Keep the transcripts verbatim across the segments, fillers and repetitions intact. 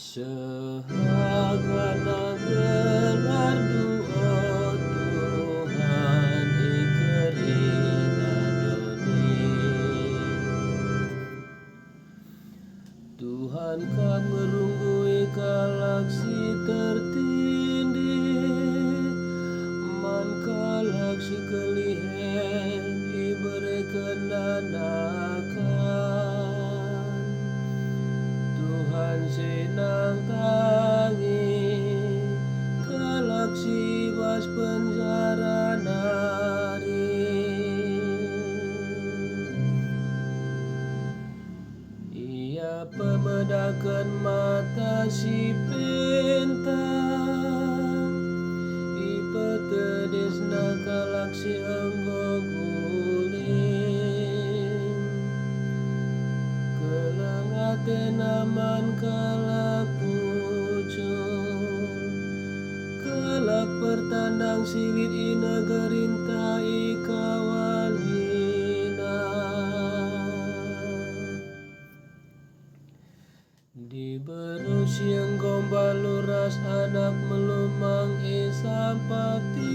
Sehagana gelarNdu, o Tuhan, i kerina doni. Tuhan kap ngerunggui kalak si tertindih, man kalak si kelihen iberekenNa nakan. Tuhan si nantangi kalak si bas penjara nari. Ia pemedaken mata si pentang, ipetedisNa kalak si enggo guling. Keleng atena man kalak bujur, kalak pertandang si lit i negerinta ikawalina. Diberu si enggo mbalu ras anak melumang isampatina,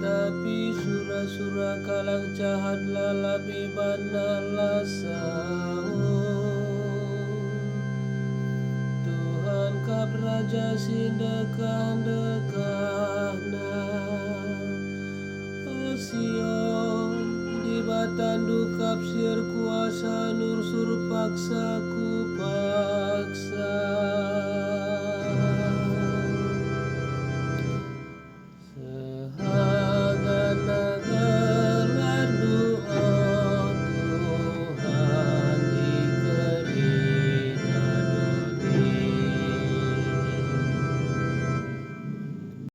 tapi sura-sura kalak jahat lalap ibanna la saum. Tuhan kap Raja si ndekah-ndekahna. O Sion, Dibatandu kap si erkuasa nursur paksaku